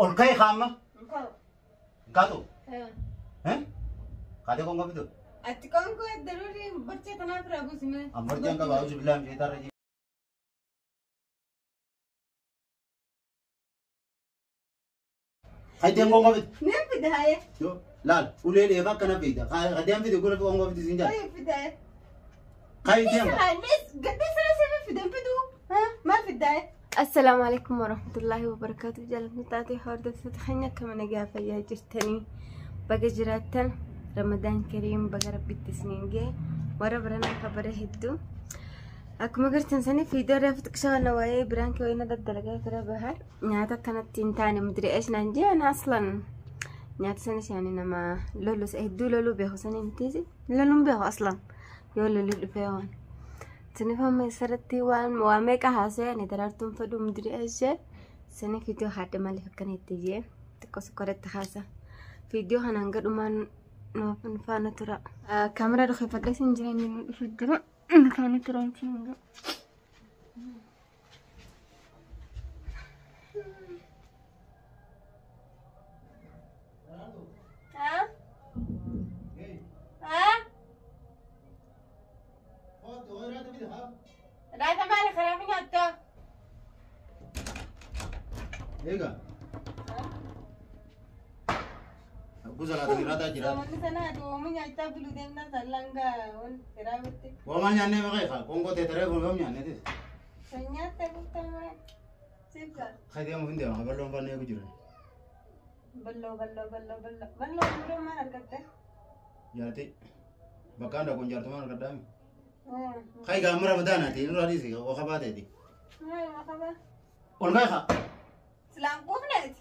Ol ka'i kaama. Nkoo. Kaatu. Kaatee qoonqoo fidu. Ati qoonqoo daruuri barcee kanaaf irraa buusime. Ammarjaan qaba auzu billahi min shaitaan rajiim. Kaddeen qoonqoo fidu. Niin fida haye. Yoo laal ulee dheefa akkana fiida. Kaddeen fidu kun qoonqoo fidu siin jaa. Haye fida haye. Kaddeen. Assalaamu alaikum warahmatullaahi wabarakaatu. Jaalattoota hordoftoota keenya akkam nagaa fayyaa jirtanii baga jiraattan Ramadaan Kariim baga rabbitti isiniin ga'e warra baranaa kabara hedduu. Akkuma gartan sanii fiidoo reefu xiqqisha kana waa'ee biraan kee wayina daddalagaa ture bahar nyaata akkanatti hin taane mudiri naan jee ana aslan nyaata sanis yaani nama lolu hedduu loluu beeku sanii mitiisi loluun beeku aslan yoo loluu dhufee waan. Sinifama isarratti waan waa meeqa haasa'e ani daraartuun fedhu mudiri ishee sani fiidiyoo haadha maaliif akkana itti jee xiqqoo sukkaratti haasa. Fiidiyoo kanaan gadhumaan nuuf faana tura. Kaameraa dhokkeeffadhee sin jireenya nu dhufu jira. Faana tura sin jira. Raata maali karaa fi nyaattaa? Egaa. Gosa laata raataa jira. Wanti sana duumu nyaachaa buluu deemnaa sallangaa wanti firaabitti. Wamaan nyaannee maqaa kaa qoonqoo ta'e taree kun nyaannee teesse. Kan nyaatta guuttamaa sibsa. Kaddeen hin deema balloon fannoo eegu jiru. Balloo balloo balloo balloo balloo biroo maal argatte? Jaartii bakka hunda kun jaartumaan argaddaami. Kai gaama ramadaanaati nurraa dhiisi wakabaa ta'eeti. Maal makaba? Ol ka'i kaa. Silaan quufneeti.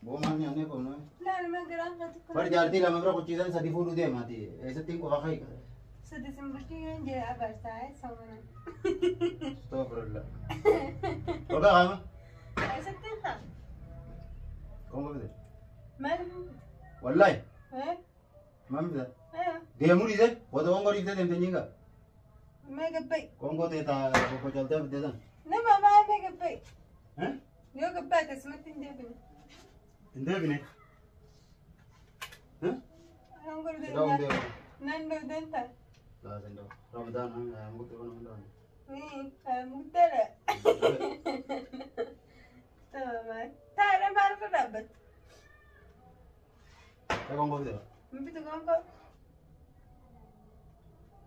Boomaan nyaannee qoonaa. Laal ma garaan fatu Bar jaartii lama bira kuchiisan sadi fuudhuu deemaati. Eessatti hin qofa ka'i. Sadi simbirtii kan jee abartaa samana. Astaghfirullah. Ol ka'i kaama. Eessatti haa? Qoonqoo fide. Maal? Wallahi. Eh? Maal fide? Eh? Deemuu dhiise. Wata qoonqoo dhiiftee deemte nyiinga. Mee gabbai. Qoonqoo ta'e taa boqqocaltee fidee san. Nama maa mee gabbai. Eh? Yoo gabbaate asumatti hin deebine. Hin deebine. Eh? Hangor Sidaa hin deemnaa. deemu. Nan deemtaa. Laa sendoo. Ramadaan mukti kun hin deemu. Mukteera. Tamam. Taara maal irra dhaabbatte? Qoonqoo fide. Mbitu gonko.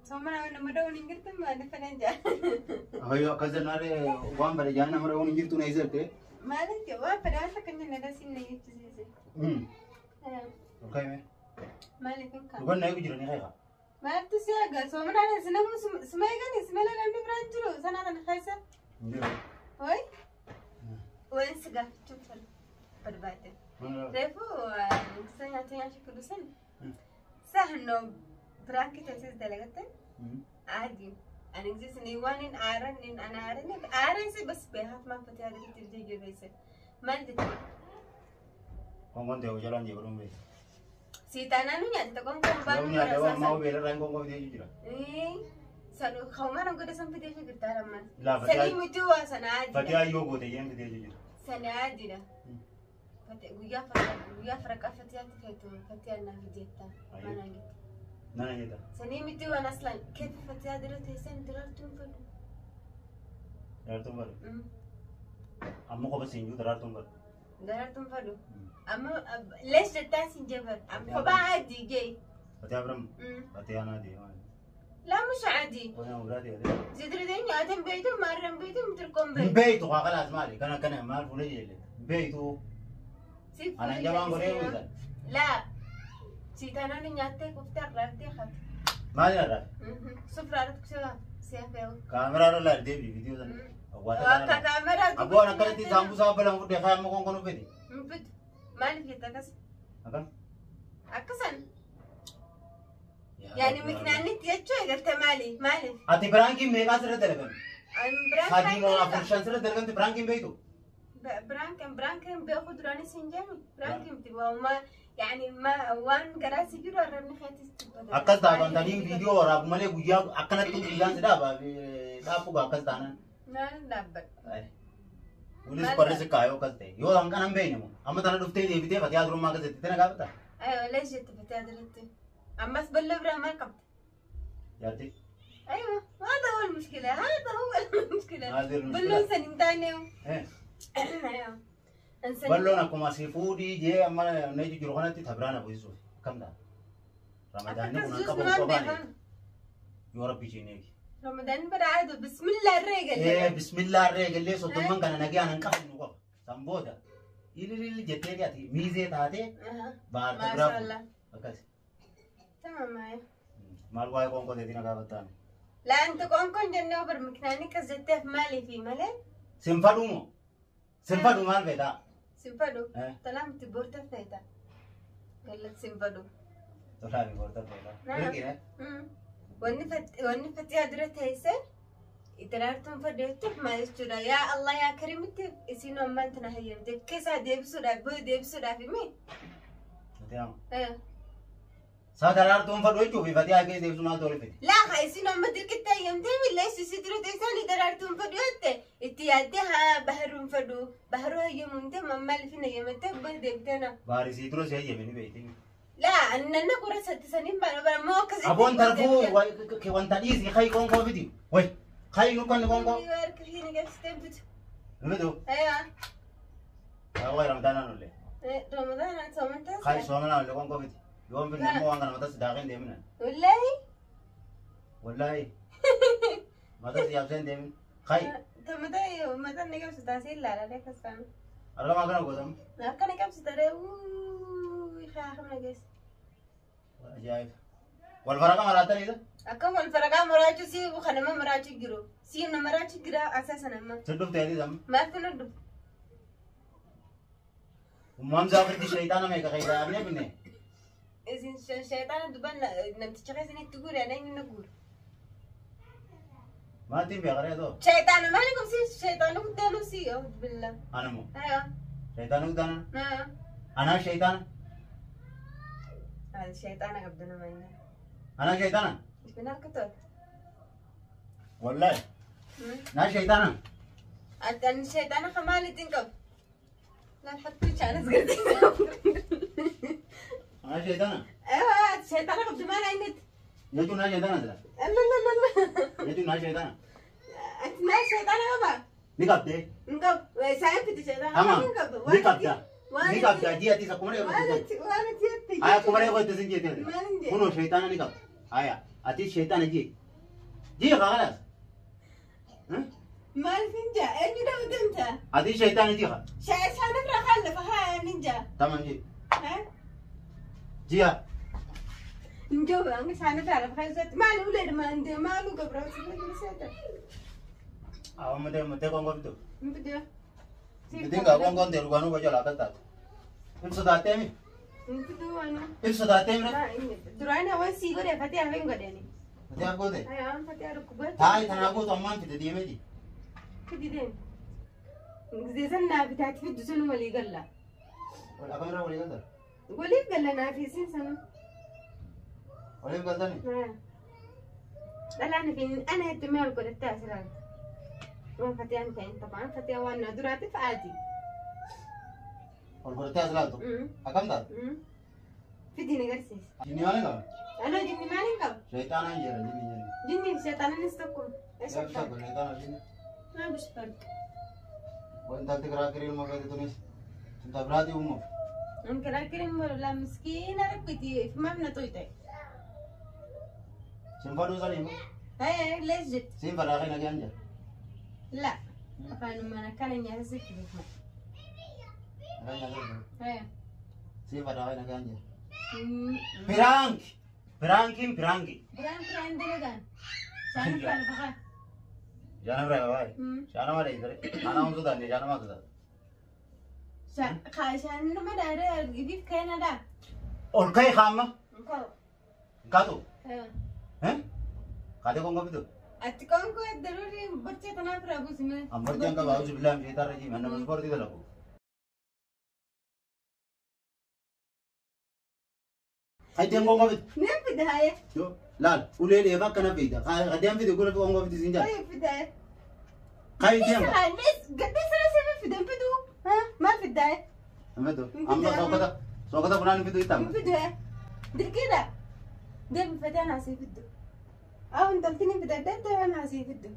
Soomana nama dha'uun hin jirtu maaliif fedhan jaa? Ayyo akkas jennaaree waan fedhe jaanii nama dha'uun hin jirtu na eessatti. Maaliif jaa waan fedhe waan takka hin jenne dhasiin na jechisiise. Ol ka'i mee. Maaliif hin kaa'u? Dhugan na eegu jiranii ka'i kaa. Maaltu si eega? Soomanaan sinamu suma eegani suma namni biraan jiru sanaa kana keessa. Hin jiru. Wayi? Waan si gaafachuu barbaade. Reefu isa nyaata nyaachuu kudusan. Sahno biraanki teessis dalagatte. عادي انا جزيت اني وان عارن ان انا عارن عارن سي بس بهات ما فتي هذا ترجع بس ما ندري Qoonqoon ta'e jalaan jee godhuun beeku. سيتانا نو نيا تكون كم بان Namni nyaata waan maa beela irraa hin qoonqoo fidee jira. ايه سنو خوما نقول سن فتي شو قلت لما Laa سني fatii متوا سنة عادي fatii ayyoo goote jeen fidee jira. سنة عادي لا ويا فرق ويا فرق فتيات فيتو فتي انا فديتا ما نقول Nana jetta. سني متوا انا اصلا كيف فتيات درت سن درتم فلو Daraartuun baru. Amma qofa siin jiru daraartuun baru. درتم فلو اما ليش جتاسي جبل ام خبا عادي جاي Fatii Abiraam. Fatii aanaa deemaa. لا مش عادي Qoonqoo biraa deemaa. زدري دنيا ادم بيتو مرم بيتو متركم Hin بيت beeytu kaa kalaas maali kana kana maal fuula jeelle. Beeytu. سيف Anaan jabaan godhee buusan. لا سيتانا نياتي كفتر رابتي خط Maali irraa? سفرة عرفت كسوا سيفيو Kaameraa irra laal deebi viidiyoo sana. واكا كاميرا Abboon akkanatti saambusaa balan fudhee kaa amma qoonqoo nu fide. مبت مالك يتكس Akkam? اكسن يعني مكنانيت يتشو قلت مالي مالي Ati biraankiin meeqaa sirra dalagame? Sadii moo afur برانك shan sirra dalagamte biraankiin beeytu? برانك برانك بياخد راني سنجامي برانك بتبقى ما يعني ما وان جراسي جرو الرمي خيتي Akkas taatantanii viidiyoo waraabu malee guyyaa akkanatti guyyaan si dhaaba dhaabu gaa akkas taanan. لا لا Kunis qorri si kaayoo akkas ta'e yoo hanqana hin beekne moo? Amma tana dhuftee deebitee Fatiyaa durummaa keessatti tana gaafata. Aywa leesh jette Fatiyaa duratti. Ammas balloo biraa maal qabda? Jaartii. أيوة هذا هو المشكلة، هذا هو المشكلة. هذه المشكلة. بلون سنتاني. أيوة. Balloon akkuma asii fuudhii jee amma na jiru kanatti tabiraana bu'isuuf akkam ta'a? Ramadaanni kun akka qabu qofaani. Yoo rabbi isheen eegi. رمضان برعاده بسم الله الرجل. Ee bismillah reegallee soddomman kana nagaan hin qabnu qofa. San booda ililil jettee ati miizee taatee baar ما tabiraa شاء الله. Akkas. تمام معي. Maal waa'ee qoonqoo teetii na gaafattaan? لا أنت كون كون جنة وبر مكناني كزتة في مالي في مالي. Sinfadhu moo? Sinfadhu maal feetaa? سنفدو. طلعت بورتا فيتا. قال لك سنفدو. Tolaa fi boorta feetaa. Beekine? Wanni Fatiyaa dura teesse daraartuun fadheettuuf maal jechuudha? Yaa Allah yaa Kariimitti isin ammaan tana hayyamte keessaa deebisuudhaaf booda deebisuudhaaf himi. Fatiyaa. Saa daraartuun fadhu jechuuf Fatiyaa keessa deebisu maaltu walitti fide? Laa haa isin amma dirqitti hayyamtee milleessi isi dura teessaan daraartuun fadhu jette itti yaaddee haa baharuun fadhu baharuu hayyamuun ta'e maaliif hin hayyamatte booda deebitee na. Baarisii dura si hayyame ni beekti. Laa annan gura sattisaniin baana moo akkasitti. Aboon tarfuu wanta dhiisi kayi qoonqoo fidi. Way kayi nu kanni qoonqoo. Harka hin qabsiteen fitu. Fitu. Aywa. Wayi ramadaanaan olle. Ramadaanaan soomantaa. Kayi soomanaan olle qoonqoo fidi. Yoon fidne immoo waan kana matas daaqeen deemina. Wallaahi. Wallaahi. Matas yaabseen deemin. Kayi. Mataa mataa ni qabsitaa si ilaalaa akkas faana. Argamaa kana gootamu. Harka ni qabsita ree haa kana geessa. Ajaa'iba. Wal faraqa maraataniidha. Akka wal faraqaa maraachuu si kanama maraachuu jiru. Si na maraachuu jira asaasan amma. Si dhufteetis amma. Maaltu na dhufu? Uumamsa ofitti shayitaana meeqa keessaa yaabnee binne? Isin shayitaana duban namticha keessa itti guure ana inni na guure. Maaltiin beekaree too? Shayitaana maali qabsi shayitaana guddaa nu si billah. Ana moo? Aywa. Shayitaana guddaana? Anaa shayitaana? Shayitaana qabdu nama inni. Anaa shayitaana? Isin harka tol. Wallaahi. Naa shayitaana? Ani shayitaana maaliitiin qabu? لا حطيت انا صغرت. انا شيطانة. ايوه شيطانة قبل ما عندك. نجو نا شيطانة لا. لا لا لا لا. نجو نا شيطانة. انت نا شيطانة بابا. نقبض. نقب سايب في شيطانة. تمام. نقبض. نقبض جي اتي سكمره. وانا وانا جيت. آيا كمره قلت سنجي تي. كونو شيطانة نقبض. آيا اتي شيطانة جي. جي خلاص. مال فنجا اني لو دمته. اتي شيطانة جي خا. شايف خلف ها نينجا. تمام جي. ها؟ جي ها. نجوب انا شايف على خيزت ما له ولد ما عنده ما له قبره سيتر. اه مده مده كون قبدو. مده. مده كون كون دير غانو بجلا كتا. إبصداتي مي. مده انا. إبصداتي مي. درانا وسي غره فتي افين غدني. فتي افغودي. ايوه فتي اركبت. هاي تناغو تمان في ديمتي. في ديم. زي سنة بتاعت في الدسون ولي قلا. ولا كاميرا ولي قلا. ولي قلا أنا في سن سنة. ولي قلا ني. لا لا أنا في أنا الدماغ قلت تأثيرات. وين فتي أنت طبعا فتي وأنا دراتي في عادي. والقلت تأثيرات. أكم ده؟ في ديني قرسيس. جني مالك قبل. أنا جني مالك قبل. شيطان أنجر جني جني. جني شيطان نستكون. إيش الفرق؟ شيطان جني. ما بش فرق. وانت تقرا كريم ما قد تونس انت برادي امه انك كريم ولا مسكينه ربتي في ما بنطيتك سنفدو سليم هاي ليش جت سنفدا خينا جانجا لا فانا ما كان يعزك بك هاي سنفدا خينا جانجا برانك برانكين برانكي برانك عندنا كان شانك جانب رأي باي شانا ما رأي ترى أنا هم سوداني شانا ما سودان شان ما داري جيب كندا أوركاي خامة كاتو ها كاتو كونغو بيتو أتكون كو ضروري برتي تنافر أبو سمي أمبرتي أنك باوز بالله من شيطان رجيم أنا بس برتي تلاقو هاي تيم كونغو بيت نعم بداية شو لا وليه ليه كنا بيدا خديم في دكتور كونغو بيت زينجا طيب بداية خاي تيم بس قد سنة في دم بدو ها ما في الداية Hin fidu. Amma sookota bunaan hin fidu itti Hin fidu. Dirqiidha. Deemi fatee naasii fiddu. Aw intalti ni fidadde naasii fiddu.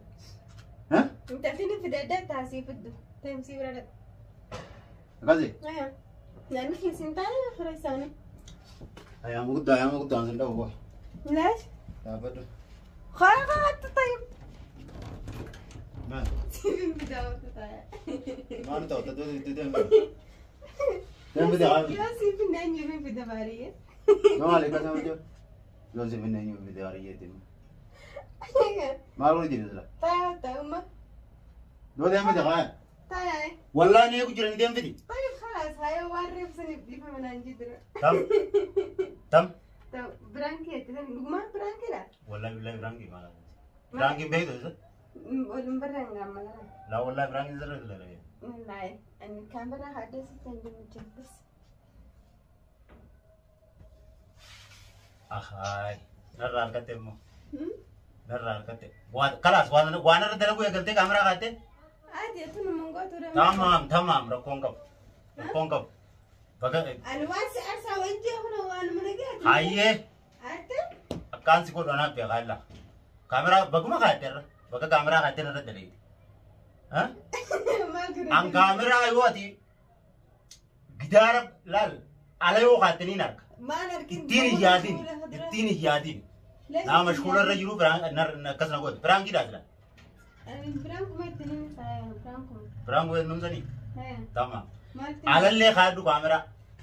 Intalti ni fidadde taasii fiddu. Deemsii bira dhaqu. Akkasii? Nyaanni keessi hin taane fira isaanii. Ayyaama guddaa sin dhabu bu'a. Laash. Dhaabbadhu. Haa tayyib. Maal? Siifin fidaa wanta taa'e. Maal ta'u tattoo fidduu deemu? Deemu fide haa. Yoo siifin eenyu fida baariyyee. Yoo maal eeggatu hojii? Yoo siifin eenyu fide baariyyee Maal godhu jiru sila? Taa'e taa'umma. Yoo deemu fide haa. Taa'e. Wallaahi ni eegu jiran deemu fidi. طيب خلاص هاي warreef saniif dhiifama manaan jidira. Tam. Tam. Biraankii jettee dhugumaan biraankiidha. Wallaahi billaahi biraankii maal? Biraankiin beektu isa? Waliin barraan gaamma laa. Laa wallaahi biraankiin sirra jira. Wallaahi ani kaameraa haadha sitti hin jiru bas. Ahaay narraa harkatte immoo. Narraa harkatte. Kalaas waan irra dalaguu eegaltee kaameraa kaattee? Ati tunu mangoo ture. Tamaam tamaam rakkoon qabu. Rakkoon qabu. Baga. Ani waan si arsaa wajjin kuna waan mana gaati. Hayyee. Ate? Akkaan si godhu anaaf beekaa illaa. Kaameraa baguma kaattee irra. Bakka kaameraa kaattee irra dalageeti. An kaameraa yoo ati gidaara laal ala yoo kaattee niin arga. Maal argin? Ittiin hin yaadin. Ittiin hin yaadin. Nama mashkuula irra jiru akkas na goote. Biraankiidhaa sila. Biraankuma ittiin hin biraankuma. Biraankuma ittiin sanii? Tamam. Alallee kaadhu kaameraa.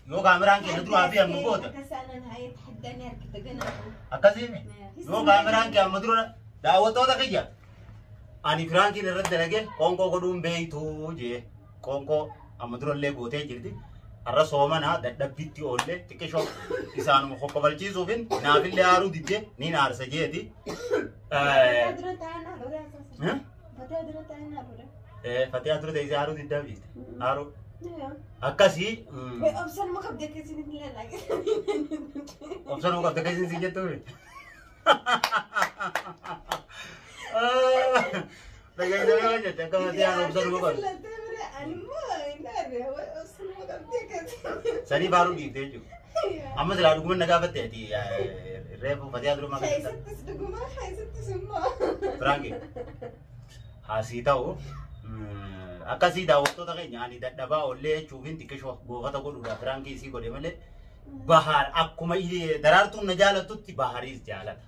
Yoo kaameraan kee duraa fi amma goota. Akkasiimi. Yoo kaameraan kee amma dura daawwattoota kiyya. Ani biraankiin irratti dalagee qoonqoo godhuun beektuu jee qoonqoo amma durallee gootee jirti. Har'a soomanaa dadhabbitti oollee xiqqishoo isaanuma kokkobalchiisuufin naafillee aaruu didde niin aarsa jeeti. Fatee dura teessee aaruu diddaa biiste. Aaruu. Akkasii. Obsanuma qabdee keessin hin ilaalaa. Obsanuma qabdee keessin siin jettuu? Dhagaidhaa jette akka matii aan obsanuma qabdu. Sanii faaruu dhiiftee jechuudha. Amma silaa dhuguma na gaafatte ati reefu fatee dura maqaa. Keessattis dhuguma keessattis immoo. Firaanki. Haasii ta'u akkasii daawwattoota keenya ani dadhabaa oollee jechuufin xiqqishoo goofata godhuudhaaf firaankii isii godhe malee bahaar akkuma daraartuun na jaalattutti bahariis jaalata.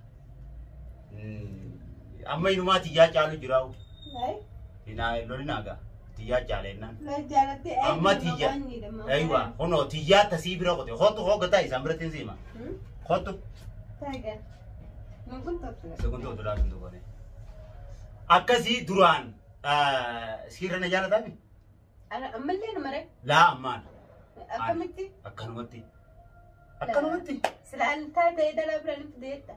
Amma inumaa tiyyaa caalu jiraa'u. Lolina gaa tiyyaa jaalennaan. Amma tiyya. Aywa kunoo tiyyaa tasii bira qote kottu hoggataa isaan biratti hin siima. Kottu. Sekuntoota laatu tokko. Akkasii duraan siirra na jaalataami? Ammallee nama ree? Laa ammaan. Akkamitti? Akkanumatti. Akkanumatti. Silaan taatee dhalaa biraan fideetta.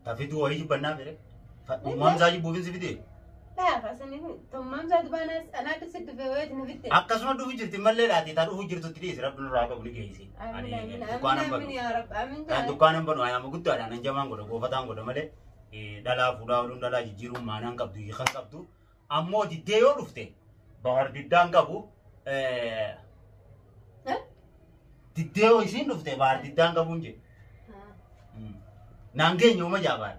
Tafituu wayii jibbannaa fedhe. Uumamsaa jibbuufin si fidee? Laa kaasanii tummaamsaa dubaanaas anaatu si dhufee wayiiti na fidde. Akkasuma dhufu jirti mallee dhaati taa dhufu jirtutti dhiisi rabbi nurraa qabu ni geessi. Ani dukkaanan banu ayaama guddaadhaan hanjamaan godha goofataan godha malee dhalaa fuudhaa ooluun dhalaa jijjiiruun maanaan qabdu hiikan qabdu. Ammoo diddee yoo dhufte bahar diddaan qabu diddee yoo isiin dhufte bahar diddaan qabuun jedhe. Naan geenye uuma jaa bahar.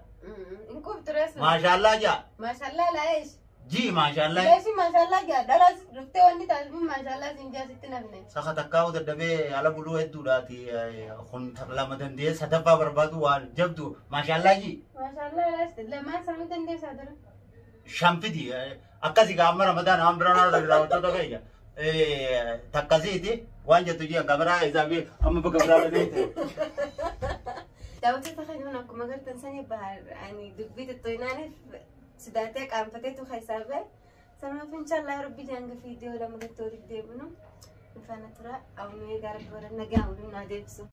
Maashaallaa jaa. Maashaallaa laayesh. Jii maashaallaa. Leeshi maashaallaa jaa dhalaas dhuftee wanni taasifamu maashaallaa siin jaa sitti nafne. Saka takkaa dadhabee ala buluu hedduudhaati kun lama danda'ee sadaffaa barbaadu waan jabdu maashaallaa jii. Maashaallaa laayesh lamaan samii dandeessaa ture. Shanfidi akkasii gaama ramadaan waan biraan haala daawwattoota keenya takkasiiti waan jettu jiran kameraa isaa fi amma bakka biraa dhabeete. Daawwattoota keenya akkuma agartan sanii bahar ani dubbii xixiqqoonaaniif sodaatee qaanfateetu keessaa bahe. Sanaaf inshaallah rabbi jaanga viidiyoo lama irratti walitti deebinu. Faana tura awwamee gara booda nagaa waliin naa deebisu.